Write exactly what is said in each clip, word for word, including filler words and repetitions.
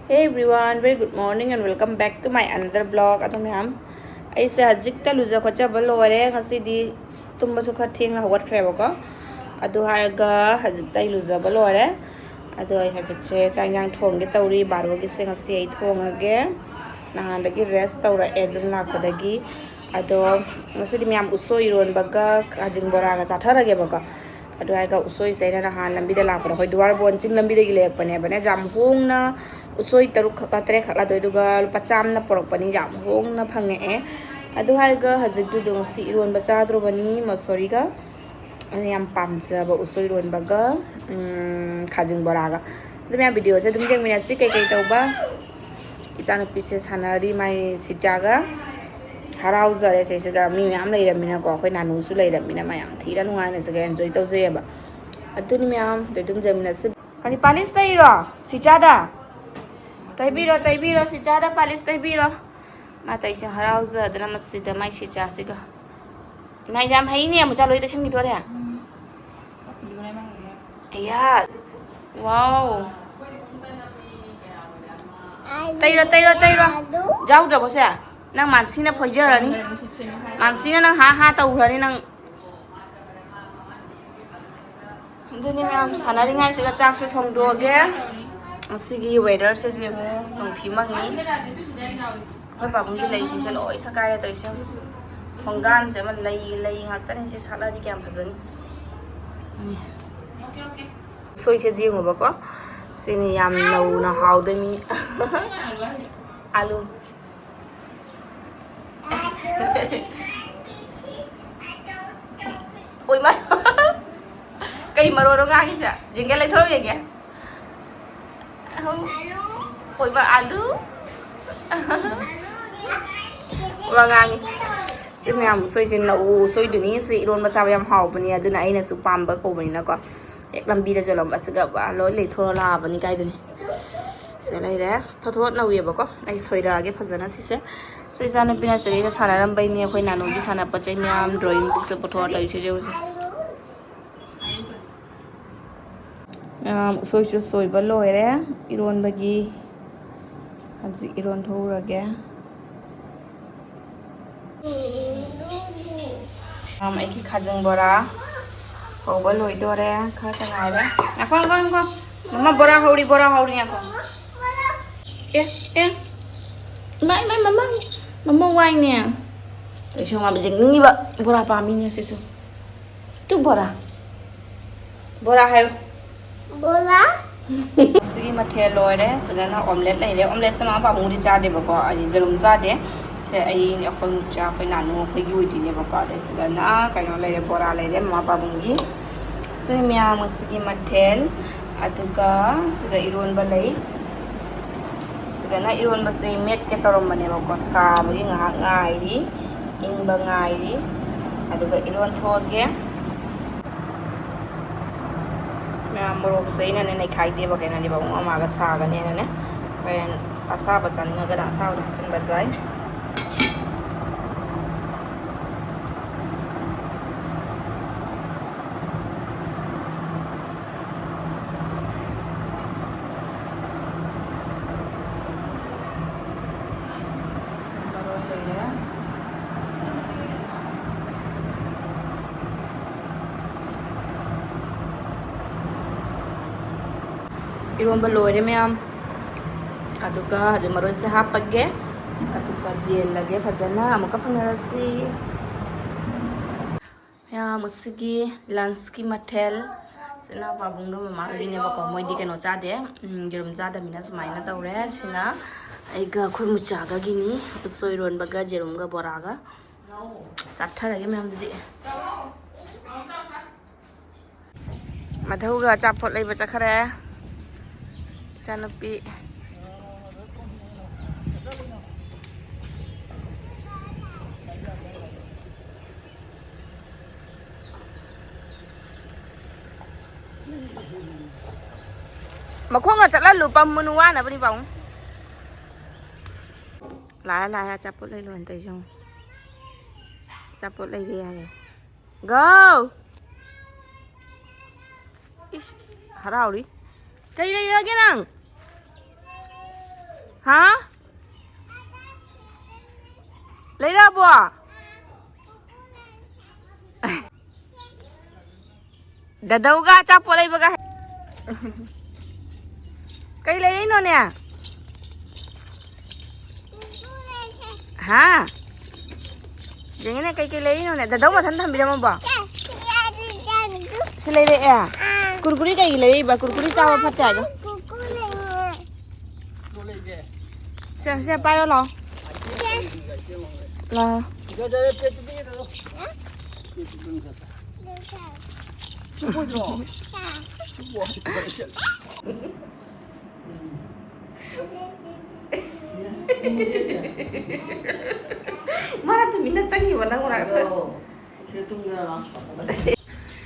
Hey everyone, very good morning and welcome back to my another vlog. ꯑꯗꯣ ꯃꯌꯥꯝ, ꯑꯩꯁꯦ ꯍꯧꯖꯤꯛꯇ ꯂꯨꯖ ꯈꯣꯠꯆꯕ ꯂꯣꯏꯔꯦ꯫ ꯉꯁꯤꯗꯤ ꯇꯨꯝꯕꯁꯨ ꯈꯔ ꯊꯦꯡꯅ ꯍꯧꯒꯠꯈ꯭ꯔꯦꯕꯀꯣ꯫ ꯑꯗꯨ ꯍꯥꯏꯔꯒ ꯍꯧꯖꯤꯛꯇ ꯑꯩ ꯂꯨꯖꯕ ꯂꯣꯏꯔꯦ꯫ ꯑꯗꯣ ꯑꯩ ꯍꯧꯖꯤꯛꯁꯦ ꯆꯥꯛ ꯏꯟꯖꯥꯡ ꯊꯣꯡꯒꯦ ꯇꯧꯔꯤ꯫ ꯕꯥꯔꯣꯒꯤꯁꯦ ꯉꯁꯤ ꯑꯩ ꯊꯣꯡꯉꯒꯦ꯫ ꯅꯍꯥꯟꯗꯒꯤ rest ꯇꯧꯔꯛꯑꯦ ꯑꯗꯨꯝ ꯂꯥꯛꯄꯗꯒꯤ꯫ ꯑꯗꯣ ꯉꯁꯤꯗꯤ ꯃꯌꯥꯝ ꯎꯁꯣꯏ ꯏꯔꯣꯟꯕꯒ ꯈꯥꯖꯤꯡ ꯕꯣꯔꯥꯒ ꯆꯥꯊꯔꯒꯦꯕꯀꯣ꯫ ꯑꯗꯨ ꯍꯥꯏꯔꯒ ꯎꯁꯣꯏꯁꯦ ꯑꯩꯅ ꯅꯍꯥꯟ ꯂꯝꯕꯤꯗ ꯂꯥꯛꯄꯗ, ꯑꯩꯈꯣꯏ ꯗꯨꯋꯥꯔꯕꯣꯟ ꯆꯤꯡ ꯂꯝꯕꯤꯗꯒꯤ ꯂꯩꯔꯛꯄꯅꯦꯕꯅꯦ꯫ ꯌꯥꯝ ꯍꯣꯡꯅ ꯎꯁꯣꯏ ꯇꯔꯨꯛ ꯈꯛꯂ ꯇꯔꯦꯠ ꯈꯛꯂ ꯑꯗꯨ, ꯑꯗꯨꯒ ꯂꯨꯄꯥ ꯆꯥꯝꯅ ꯄꯨꯔꯛꯄꯅꯤ꯫ ꯌꯥꯝ ꯍꯣꯡꯅ ꯐꯪꯉꯛꯑꯦ꯫ ꯑꯗꯨ ꯍꯥꯏꯔꯒ ꯍꯧꯖꯤꯛꯇꯨꯗꯣ ꯉꯁꯤ ꯏꯔꯣꯟꯕ ꯆꯥꯗ꯭ꯔꯣꯕꯅꯤ ꯃꯁꯣꯔꯤꯒ꯫ ꯑꯩꯅ ꯌꯥꯝ ꯄꯥꯝꯖꯕ ꯎꯁꯣꯏ ꯏꯔꯣꯟꯕꯒ, ꯎꯝ, ꯈꯥꯖꯤꯡ ꯕꯣꯔꯥꯒ꯫ ꯑꯗꯨ ꯃꯌꯥꯝ videoꯁꯦ ꯑꯗꯨꯝ ꯌꯦꯡꯃꯤꯟꯅꯁꯤ꯫ ꯀꯩꯀꯩ ꯇꯧꯕ? ꯏꯆꯥꯅꯨꯄꯤꯁꯦ ꯁꯥꯟꯅꯔꯤ ꯃꯥꯏ ꯁꯤꯆꯥꯒ꯫ ꯍꯔꯥꯎꯖꯔꯦ ꯁꯤꯁꯤꯗ ꯃꯤ ꯃꯌꯥꯝ ꯂꯩꯔꯝꯃꯤꯅꯀꯣ꯫ ꯑꯩꯈꯣꯏ ꯅꯥꯅꯨꯁꯨ ꯂꯩꯔꯝꯃꯤꯅ ꯃꯌꯥꯝ ꯊꯤꯅ ꯅꯨꯡꯉꯥꯏꯅ ꯁꯤꯒ enjoy ꯇꯧꯖꯩꯑꯕ꯫ ꯑꯗꯨꯅꯤ ꯃꯌꯥꯝ ꯑꯗꯨꯝ ꯌꯦꯡꯃꯤꯟꯅꯁꯤ꯫ ꯀꯔꯤ polish ꯇꯩꯔꯣ? ꯁꯤꯆꯥꯗ? ꯇꯩꯕꯤꯔꯣ, ꯇꯩꯕꯤꯔꯣ, ꯁꯤꯆꯥꯗ polish ꯇꯩꯕꯤꯔꯣ꯫ ꯃꯥ ꯇꯧꯔꯤꯁꯦ ꯍꯔꯥꯎꯖꯗꯅ ꯃꯁꯤꯗ ꯃꯥꯏ ꯁꯤꯆꯥꯁꯤꯒ꯫ ꯏꯃꯥ, ꯌꯥꯝ ꯍꯩꯅꯦ, ꯑꯃꯨꯛ ꯆꯥ ꯂꯣꯏ ꯇꯩꯁꯟꯈꯤꯗꯣꯔꯦ꯫ ꯑꯌꯥ, wow꯫ ꯇꯩꯔꯣ, ꯇꯩꯔꯣ, ꯇꯩꯔꯣ꯫ ꯌꯥꯎꯗ꯭ꯔꯕꯣ ꯁꯦ? ꯅꯪ ꯃꯥꯟꯁꯤꯅ ꯐꯣꯏꯖꯔꯅꯤ꯫ ꯃꯥꯟꯁꯤꯅ ꯅꯪ ꯍꯥ ꯍꯥ ꯇꯧꯈ꯭ꯔꯅꯤ ꯅꯪ꯫ ꯑꯗꯨꯅꯤ ꯃꯌꯥꯝ, ꯁꯥꯟꯅꯔꯤꯉꯩꯁꯤꯗ ꯆꯥꯛꯁꯨ ꯊꯣꯡꯗꯣꯛꯑꯒꯦ꯫ ꯉꯁꯤꯒꯤ weatherꯁꯦ ꯌꯦꯡꯉꯨ, ꯅꯣꯡꯊꯤ ꯃꯪꯉꯤ꯫ ꯑꯩꯈꯣꯏ ꯄꯥꯕꯨꯡꯒꯤ ꯂꯩꯁꯤꯡꯁꯦ ꯂꯣꯏ ꯁꯀꯥꯏꯔꯦ ꯇꯧꯔꯤꯁꯦ꯫ ꯊꯣꯡꯒꯥꯟꯁꯦ ꯑꯃ ꯂꯩ, ꯂꯩ ꯉꯥꯛꯇꯅꯤ꯫ ꯁꯤ ꯁꯥꯠꯂꯗꯤ ꯀꯌꯥꯝ ꯐꯖꯅꯤ꯫ ꯎꯁꯣꯏꯁꯦ ꯌꯦꯡꯉꯨꯕꯀꯣ꯫ ꯁꯤꯅꯤ ꯌꯥꯝ ꯅꯧꯅ ꯍꯥꯎꯗꯣꯏꯅꯤ꯫ ꯑꯥꯂꯨ꯫ ꯑꯣꯏꯃꯥ꯫ ꯀꯩ ꯃꯔꯣꯟꯅꯣ ꯉꯥꯡꯉꯤꯁꯦ? ꯌꯦꯡꯒꯦ, ꯂꯩꯊꯣꯔꯛꯎ ꯌꯦꯡꯒꯦ꯫ ꯑꯍꯨꯝ꯫ ꯑꯣꯏꯕ ꯑꯥꯂꯨ꯫ ꯋꯥ ꯉꯥꯡꯉꯤ꯫ ꯁꯤ ꯃꯌꯥꯝ ꯎꯁꯣꯏꯁꯦ ꯅꯧ ꯎꯁꯣꯏꯗꯨꯅꯤ꯫ ꯁꯤ ꯏꯔꯣꯟꯕ ꯆꯥꯕ ꯌꯥꯝ ꯍꯥꯎꯕꯅꯤ꯫ ꯑꯗꯨꯅ ꯑꯩꯅꯁꯨ ꯄꯥꯝꯕ ꯀꯧꯕꯅꯤꯅꯀꯣ꯫ ꯍꯦꯛ ꯂꯝꯕꯤꯗ ꯌꯣꯜꯂꯝꯕꯁꯤꯒ ꯂꯣꯏ ꯂꯩꯊꯣꯔ ꯂꯥꯛꯑꯕꯅꯤ ꯀꯥꯏꯗꯨꯅꯤ꯫ ꯁꯤꯗ ꯂꯩꯔꯦ꯫ ꯊꯣꯠ ꯊꯣꯠ ꯅꯧꯋꯦꯕꯀꯣ꯫ ꯑꯩ ꯁꯣꯏꯔꯛꯑꯒꯦ ꯐꯖꯅ ꯁꯤꯁꯦ꯫ ꯁꯤ ꯏꯆꯥꯅꯨꯄꯤꯅ ꯆꯦꯔꯤꯒ ꯁꯥꯟꯅꯔꯝꯕꯩꯅꯦ꯫ ꯑꯩꯈꯣꯏ ꯅꯥꯅꯨꯒꯤ ꯁꯥꯟꯅꯄꯣꯠ ꯆꯩ ꯃꯌꯥꯝ, drawing bookꯁꯦ ꯄꯨꯊꯣꯛꯑ ꯇꯧꯔꯤꯁꯦ ꯍꯧꯖꯤꯛ ꯍꯧꯖꯤꯛ꯫ ꯃꯌꯥꯝ ꯎꯁꯣꯏꯁꯨ ꯁꯣꯏꯕ ꯂꯣꯏꯔꯦ꯫ ꯏꯔꯣꯟꯕꯒꯤ ꯍꯧꯖꯤꯛ ꯏꯔꯣꯟ ꯊꯣꯛꯎꯔꯒꯦ꯫ ꯃꯌꯥꯝ, ꯑꯩꯒꯤ ꯈꯥꯖꯤꯡ ꯕꯣꯔꯥ ꯍꯧꯕ ꯂꯣꯏꯗꯣꯔꯦ, ꯈꯔꯇ ꯉꯥꯏꯔꯦ꯫ ꯉꯥꯏꯈꯣ, ꯉꯥꯏꯈꯣ, ꯉꯥꯏꯈꯣ꯫ ꯃꯃꯥ, ꯕꯣꯔꯥ ꯍꯧꯔꯤ, ꯕꯣꯔꯥ ꯍꯧꯔꯤ, ꯉꯥꯏꯈꯣ꯫ ꯑꯦ, ꯑꯦ꯫ ꯏꯃꯥ, ꯏꯃꯥ, ꯃꯃꯥ, ꯃꯃꯥ ꯋꯥꯏꯅꯦ꯫ ꯑꯩꯁꯨ ꯉꯥꯕ ꯆꯤꯡꯅꯤꯡꯉꯤꯕ꯫ ꯕꯣꯔꯥ ꯄꯥꯝꯃꯤꯅꯦ ꯁꯤꯁꯨ꯫ ꯇꯨ ꯕꯣꯔꯥ꯫ ꯕꯣꯔꯥ ꯍꯥꯏꯌꯨ꯫ ꯕꯣꯔꯥ꯫ ꯉꯁꯤꯒꯤ ꯃꯊꯦꯜ ꯂꯣꯏꯔꯦ꯫ ꯁꯤꯗꯅ omelette ꯂꯩꯔꯦ꯫ Omelette ꯁꯦ ꯃꯃꯥ ꯄꯥꯕꯨꯡꯗꯤ ꯆꯥꯗꯦꯕꯀꯣ, ꯍꯥꯏꯗꯤ ꯌꯦꯔꯨꯝ ꯆꯥꯗꯦ꯫ ꯁꯦ ꯑꯩ, ꯑꯩꯈꯣꯏ ꯃꯨꯛꯆꯥ, ꯑꯩꯈꯣꯏ ꯅꯥꯅꯨ, ꯑꯩꯈꯣꯏꯒꯤ ꯑꯣꯏꯗꯣꯏꯅꯦꯕꯀꯣ꯫ ꯑꯗꯩ ꯁꯤꯗꯅ ꯀꯩꯅꯣ ꯂꯩꯔꯦ, ꯕꯣꯔꯥ ꯂꯩꯔꯦ ꯃꯃꯥ ꯄꯥꯕꯨꯡꯒꯤ꯫ ꯁꯤꯅꯤ ꯃꯌꯥꯝ ꯉꯁꯤꯒꯤ ꯃꯊꯦꯜ꯫ ꯑꯗꯨꯒ ꯁꯤꯗ ꯏꯔꯣꯟꯕ ꯂꯩ꯫ ꯁꯤꯗꯅ ꯏꯔꯣꯟꯕꯁꯦ ꯃꯦꯠꯀꯦ ꯇꯧꯔꯝꯕꯅꯦꯕꯀꯣ, ꯁꯥꯕꯒꯤ ꯉꯥꯏꯍꯥꯛ ꯉꯥꯏꯔꯤ, ꯏꯪꯕ ꯉꯥꯏꯔꯤ꯫ ꯑꯗꯨꯒ ꯏꯔꯣꯟ ꯊꯣꯛꯑꯒꯦ꯫ ꯃꯌꯥꯝ, ꯃꯣꯔꯣꯛꯁꯦ ꯑꯩꯅꯅꯦ ꯅꯩꯈꯥꯏꯗꯦꯕ, ꯀꯩꯅꯣꯅꯦꯕ, ꯑꯃꯨꯛ ꯑꯃꯒ ꯁꯥꯒꯅꯦꯅꯅꯦ꯫ ꯍꯣꯔꯦꯟ ꯑꯁꯥꯕ ꯆꯥꯅꯤꯡꯉꯒꯅ ꯑꯁꯥꯕꯗꯣ ꯍꯥꯞꯆꯤꯟꯕ ꯌꯥꯏ꯫ ꯃꯔꯣꯏ ꯂꯩꯔꯦ꯫ ꯏꯔꯣꯟꯕ ꯂꯣꯏꯔꯦ ꯃꯌꯥꯝ꯫ ꯑꯗꯨꯒ ꯍꯧꯖꯤꯛ ꯃꯔꯣꯏꯁꯦ ꯍꯥꯞꯄꯒꯦ꯫ ꯑꯗꯨꯒ ꯌꯦꯜꯂꯒꯦ ꯐꯖꯅ꯫ ꯑꯃꯨꯛꯀ ꯐꯪꯅꯔꯁꯤ꯫ ꯃꯌꯥꯝ, ꯉꯁꯤꯒꯤ lunch ꯀꯤ ꯃꯊꯦꯜ꯫ ꯏꯆꯤꯟ ꯏꯅꯥꯎ ꯄꯥꯕꯨꯡꯒ ꯃꯃꯥꯒꯤꯅꯦꯕꯀꯣ, ꯃꯣꯏꯗꯤ ꯀꯩꯅꯣ ꯆꯥꯗꯦ, ꯎꯝ, ꯌꯦꯔꯨꯝ ꯆꯥꯗꯕꯅꯤꯅ ꯁꯨꯃꯥꯏꯅ ꯇꯧꯔꯦ꯫ ꯁꯤꯅ ꯑꯩꯒ ꯑꯩꯈꯣꯏ ꯃꯨꯆꯥꯒꯒꯤꯅꯤ꯫ ꯎꯁꯣꯏ ꯏꯔꯣꯟꯕꯒ ꯌꯦꯔꯨꯝꯒ ꯕꯣꯔꯥꯒ ꯆꯥꯊꯔꯒꯦ ꯃꯌꯥꯝꯗꯨꯗꯤ꯫ ꯃꯙꯧꯒ ꯑꯆꯥꯄꯣꯠ ꯂꯩꯕ ꯆꯠꯈ꯭ꯔꯦ ꯏꯆꯥꯅꯨꯄꯤ꯫ ꯃꯈꯣꯡꯒ ꯆꯠꯍꯜꯂꯨ, ꯄꯝꯃꯨꯅꯨ, ꯋꯥꯅꯕꯅꯤ ꯄꯥꯕꯨꯡ꯫ ꯂꯥꯛꯑꯦ, ꯂꯥꯛꯑꯦ, ꯑꯆꯥꯄꯣꯠ ꯂꯩ ꯂꯣꯏꯅ ꯇꯧꯔꯤꯁꯦ ꯌꯦꯡꯉꯨ꯫ ꯑꯆꯥꯄꯣꯠ ꯂꯩꯔꯦ ꯍꯥꯏꯌꯦ꯫ Go! ꯏꯁ, ꯍꯔꯥꯎꯔꯤ꯫ ꯀꯩ ꯂꯩꯔꯒꯦ ꯅꯪ? ꯍꯥ? ꯂꯩꯔꯛꯑꯕꯣ? ꯗꯗꯧꯒ ꯑꯆꯥꯄꯣꯠ ꯂꯩꯕꯒ꯫ ꯀꯩ ꯂꯩꯔꯛꯏꯅꯣꯅꯦ? ꯍꯥ? ꯌꯦꯡꯉꯤꯅꯦ, ꯀꯩꯀꯩ ꯂꯩꯔꯤꯅꯣꯅꯦ? ꯗꯗꯧ ꯃꯊꯟ ꯊꯝꯕꯤꯔꯝꯃꯕꯣ? ꯁꯤ ꯂꯩꯔꯛꯑꯦ? ꯀꯨꯔꯀꯨꯔꯤ ꯀꯩꯒꯤ ꯂꯩꯔꯛꯏꯕ? ꯀꯨꯔꯀꯨꯔꯤ ꯆꯥꯕ ꯐꯠꯇꯦ ꯍꯥꯏꯗꯣ꯫ ꯁꯦ, ꯁꯦ, ꯄꯥꯏꯔꯣ ꯂꯥꯛꯑꯣ꯫ ꯂꯥꯛꯑꯣ꯫ ꯃꯥꯅ ꯇꯨꯃꯤꯟꯅ ꯆꯪꯈꯤꯕ ꯅꯪ ꯃꯅꯥꯛꯇ꯫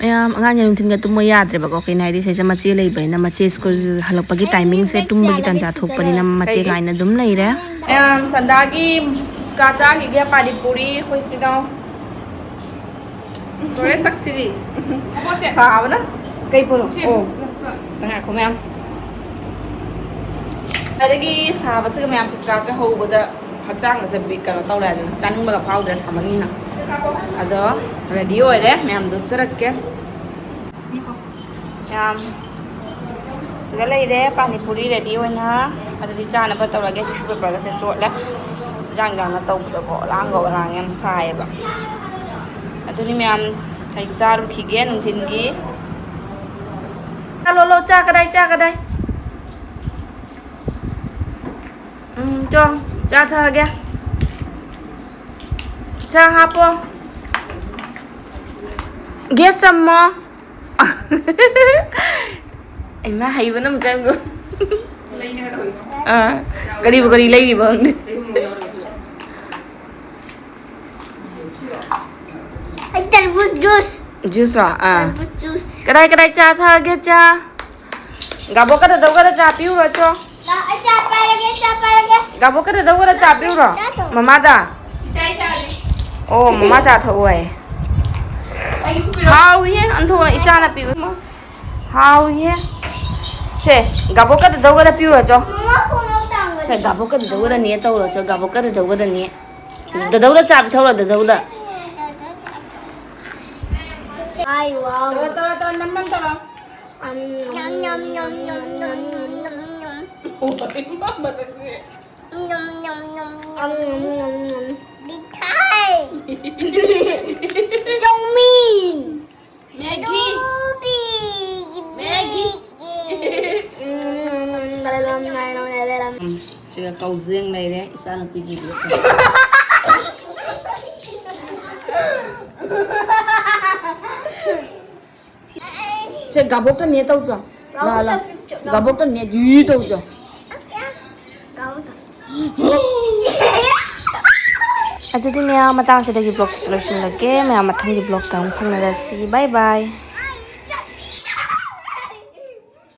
ꯃꯌꯥꯝ ꯑꯉꯥꯡꯁꯦ ꯅꯨꯡꯊꯤꯟꯒ ꯇꯨꯝꯃꯣ ꯌꯥꯗ꯭ꯔꯦꯕꯀꯣ꯫ ꯀꯩꯅꯣ ꯍꯥꯏꯗꯤ, ꯁꯤꯁꯦ ꯃꯆꯦ ꯂꯩꯕꯅꯤꯅ, ꯃꯆꯦ ꯁ꯭ꯀꯨꯜ ꯍꯜꯂꯛꯄꯒꯤ ꯇꯥꯏꯃꯤꯡꯁꯦ, ꯇꯨꯝꯕꯒꯤ ꯇꯥꯟꯖꯥ ꯊꯣꯛꯄꯅꯤꯅ, ꯃꯆꯦ ꯀꯩ? ꯉꯥꯏꯅ ꯑꯗꯨꯝ ꯂꯩꯔꯦ꯫ ꯃꯌꯥꯝ ꯁꯟꯗꯥꯒꯤ ꯐꯨꯆꯀꯥ ꯆꯥꯈꯤꯒꯦ, ꯄꯥꯅꯤꯄꯨꯔꯤ ꯑꯩꯈꯣꯏ ꯁꯤꯗ꯫ ꯂꯣꯏꯔꯦ ꯁꯛꯁꯤꯗꯤ꯫ ꯁꯥꯕꯅ ꯀꯩ ꯄꯣꯠꯅꯣ? ꯁꯤ ꯑꯣ꯫ ꯐꯨꯆꯀꯥ꯫ ꯉꯥꯏꯈꯣ ꯃꯌꯥꯝ꯫ ꯑꯗꯒꯤ ꯁꯥꯕꯁꯤꯒ ꯃꯌꯥꯝ ꯐꯨꯆꯀꯥꯁꯦ ꯍꯧꯕꯗ ꯍꯛꯆꯥꯡꯒꯁꯦ ꯕꯤ-, ꯀꯩꯅꯣ ꯇꯧꯔꯦ ꯍꯥꯏꯗꯅ, ꯆꯥꯅꯤꯡꯕꯒ ꯐꯥꯎꯗ꯭ꯔꯦ ꯁꯥꯃꯟꯅ꯫ ꯑꯗꯣ ꯔꯦꯗꯤ ꯑꯣꯏꯔꯦ, ꯃꯌꯥꯝꯗꯣ ꯎꯠꯆꯔꯛꯀꯦ꯫ ꯃꯌꯥꯝ ꯁꯤꯗ ꯂꯩꯔꯦ, ꯄꯥꯅꯤꯄꯨꯔꯤ ꯔꯦꯗꯤ ꯑꯣꯏꯅ꯫ ꯑꯗꯨꯗꯤ ꯆꯥꯅꯕ ꯇꯧꯔꯒꯦ꯫ ꯇꯤꯁꯨ ꯄꯦꯄꯔꯒꯁꯦ ꯆꯣꯠꯂꯦ꯫ ꯏꯟꯖꯥꯡ ꯏꯟꯖꯥꯡꯅ ꯇꯧꯕꯗꯀꯣ, ꯑꯂꯥꯡꯒ ꯑꯂꯥꯡ ꯌꯥꯝ ꯁꯥꯏꯌꯦꯕ꯫ ꯑꯗꯨꯅꯤ ꯃꯌꯥꯝ, ꯑꯩ ꯆꯥꯔꯨꯈꯤꯒꯦ ꯅꯨꯡꯊꯤꯟꯒꯤ꯫ ꯆꯥ ꯂꯣꯜꯂꯣ, ꯆꯥ ꯀꯗꯥꯏ, ꯆꯥ ꯀꯗꯥꯏ? ꯎꯝ, ꯆꯣ, ꯆꯥ ꯊꯛꯑꯒꯦ꯫ ꯆꯥ ꯍꯥꯞꯄꯣ꯫ ꯒꯦꯁ ꯆꯝꯃꯣ꯫ ꯏꯃꯥ, ꯍꯩꯕꯅ ꯑꯃ ꯆꯪꯉꯣ꯫ ꯑꯥ, ꯀꯔꯤꯕꯨ ꯀꯔꯤ ꯂꯩꯔꯤꯕ ꯈꯪꯗꯦ꯫ ꯑꯩ ꯇꯔꯕꯨꯖ ꯖꯨꯁ꯫ ꯖꯨꯁꯔꯣ? ꯑꯥ꯫ ꯇꯔꯕꯨꯖ ꯖꯨꯁ꯫ ꯀꯗꯥꯏ ꯀꯗꯥꯏ ꯆꯥ ꯊꯛꯑꯒꯦ, ꯆꯥ? ꯒꯥꯕꯣꯛꯀ ꯗꯗꯧꯒꯗ ꯆꯥ ꯄꯤꯔꯨꯔꯣ, ꯆꯣ꯫ ꯂꯥꯛ, ꯑꯩ ꯆꯥ ꯄꯥꯏꯔꯒꯦ, ꯆꯥ ꯄꯥꯏꯔꯒꯦ꯫ ꯒꯥꯕꯣꯛꯀ ꯗꯗꯧꯒꯗ ꯆꯥ ꯄꯤꯔꯨꯔꯣ? ꯆꯥ ꯇꯧ꯫ ꯃꯃꯥꯗ? ꯏꯆꯥ, ꯏꯆꯥꯅꯦ꯫ ꯑꯣ, ꯃꯃꯥ ꯆꯥ ꯊꯛꯑꯣ ꯍꯥꯏꯌꯦ꯫ ꯑꯩꯒꯤꯁꯨ ꯄꯤꯔꯛꯑꯣ꯫ ꯍꯥꯎꯏꯌꯦ, ꯑꯟꯊꯣꯛꯅ ꯏꯆꯥꯅ ꯄꯤꯕ꯫ ꯍꯥꯎꯏꯌꯦ꯫ ꯁꯦ, ꯒꯥꯕꯣꯛꯀ ꯗꯗꯧꯒꯗ ꯄꯤꯔꯨꯔꯣ, ꯆꯣ꯫ ꯃꯃꯥ, ꯈꯣꯡꯎꯞ ꯇꯥꯡꯕꯗꯤ꯫ ꯒꯥꯕꯣꯛꯀ ꯗꯗꯧꯒꯗꯅꯦ ꯇꯧꯔꯣ, ꯆꯣ, ꯒꯥꯕꯣꯛꯀ ꯗꯗꯧꯒꯗꯅꯦ꯫ ꯗꯗꯧꯗ ꯆꯥ ꯄꯤꯊꯧꯔꯣ, ꯗꯗꯧꯗ꯫ Hi, wow. ꯇꯧꯔꯣ, ꯇꯧꯔꯣ, ꯇꯧꯔꯣ, ꯅꯝ, ꯅꯝ ꯇꯧꯔꯣ꯫ Um, nom, nom, nom, nom, nom, nom, nom, nom. ꯑꯣ, ꯃꯁꯛꯁꯦ꯫ Nom, nom, nom, nom, nom, nom, nom. Mithai. ꯆꯧꯃꯤꯟ꯫ ꯃꯦꯒꯤ꯫ ꯅꯨꯄꯤ꯫ ꯃꯦꯒꯤ꯫ ꯎꯝ, ꯁꯤꯒ ꯀꯧꯖꯦꯡ ꯂꯩꯔꯦ, ꯏꯆꯥꯅꯨꯄꯤꯒꯤ꯫ ꯁꯦ, ꯒꯥꯕꯣꯛꯇ ꯅꯦ ꯇꯧꯆꯣ꯫ ꯂꯥ, ꯂꯥ꯫ ꯒꯥꯕꯣꯛꯇ ꯅꯦ ꯖꯤ ꯇꯧꯆꯣ꯫ ꯑꯗꯨꯗꯤ ꯃꯌꯥꯝ, ꯃꯇꯥꯡꯁꯤꯗꯒꯤ vlogꯁꯤꯁꯨ ꯂꯣꯏꯁꯤꯜꯂꯒꯦ꯫ ꯃꯌꯥꯝ, ꯃꯊꯪꯒꯤ vlogꯇ ꯑꯃꯨꯛ ꯐꯪꯅꯔꯁꯤ꯫ Bye bye꯫